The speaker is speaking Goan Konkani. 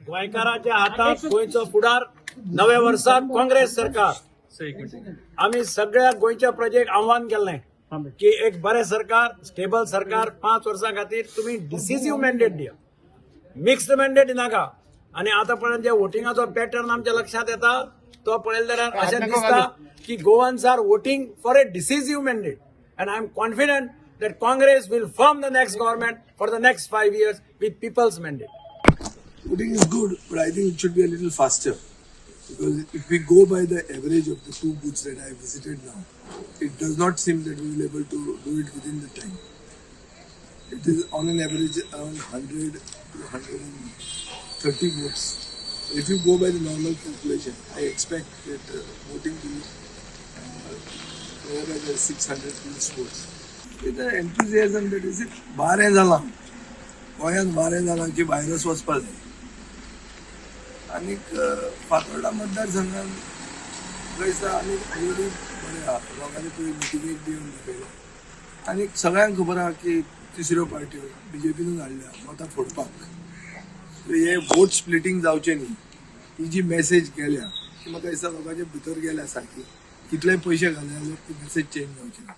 गोंयकाराच्या हातात गोंयचो फुडार. नव्या वर्सात काँग्रेस सरकार. आमी सगळ्या गोंयच्या प्रजेक आव्हान केल्लें की एक बरें सरकार, स्टेबल सरकार 5 वर्सां खातीर तुमी डिसिजीव मॅन्डेट दिया, मिक्स्ड मॅन्डेट नाका. आनी आतां पर्यंत जे वोटिंगाचो पॅटर्न आमच्या लक्षात येता तो पळयले जाल्यार अशें दिसता की Goans are voting for a decisive mandate, and I am confident that Congress will form the next government for the next 5 years with people's mandate. Voting is good, but I think it should be a little faster. Because if we go by the average of the two booths that I visited now, it does not seem that we will able to do it within the time. It is on an average around 100 to 130 votes. So if you go by the normal calculation, I expect that voting will go by the 600 plus votes. With the enthusiasm that is it, बारें जालां गोंयांत, बारें जालां की व्हायरस वचपा जाय. आनीक फातोर्डा मतदारसंघात दिसता आनी ऑलरेडी बरें आहा. लोकांनी पळय मिटिंगेक बी येवन दाखयलें आनी सगळ्यांक खबर आहा की तिसऱ्यो पार्ट्यो बीजेपीनूच हाडल्या मतां फोडपाक. सो हे वोट स्प्लिटींग जावचें न्ही, ही जी मेसेज गेल्या ती म्हाका दिसता लोकांच्या भितर गेल्या सारकी. कितलेय पयशे घाले जाल्यार ती मेसेज चेंज जावची ना.